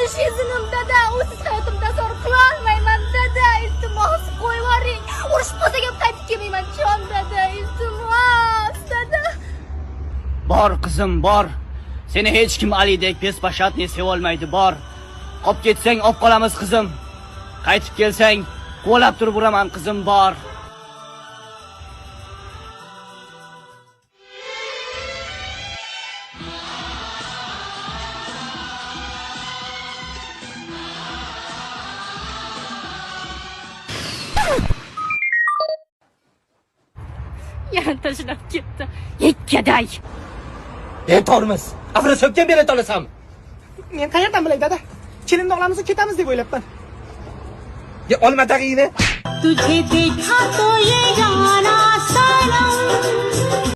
Sezinim dada, usiz hayotimda tasavvur qila olmayman dada, iltimos qo'yib yuboring. Urush bo'lsa ham qaytib kelmayman, jon dada, iltimos dada. Bor qizim, bor. Seni hech kim Alidek беспощадный sevolmaydi, bor. Qolib ketsang olib qolamiz qizim. Qaytib kelsang quvalab turib uraman qizim, bor. Yana tashlab ketdi. Ikkaday. E tormiz. Afrosiyobga bera tolasanmi? Men qayerdan bilay dada? Kelinni olamiz ketamiz deb o'ylabman. Ya olma tag'ingni. तुझे देखा तो ये जाना सनम।